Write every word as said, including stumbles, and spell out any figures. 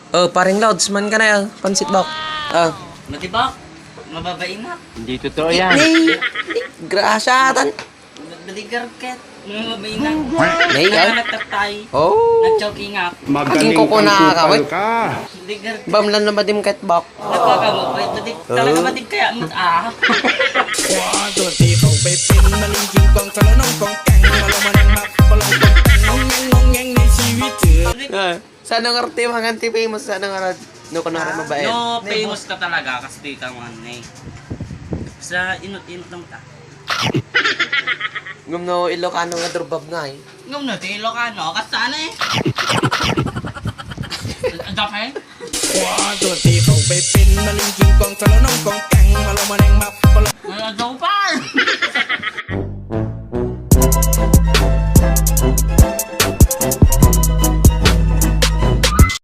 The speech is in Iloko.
Oh, paring Lods, man ka na, oh. Pansit, bok. Oh. Matibak, mababainak. Hindi totoo yan. Ni, ni, grasya, tan. Baligar ket, mababainak. Nay, oh. Nagtatay. Oh. Nagchoking up. Magaling kang kupal ka. Baligar ket. Bamlan na madim ket, bok. Nagkakamo, pwede, talaga madig kaya, ah. Ah, saan nga ti mangan ti famous? Saan nga rad-, no, kunwari, ah, mabait. No, famous ka talaga, kas di ka man, eh. Sa inot-inot lang ta. Ngem no Ilocano nga durbab nga, eh. Ngem no ti Ilocano, kas saan, eh? Joke, eh? Ano, joke pa?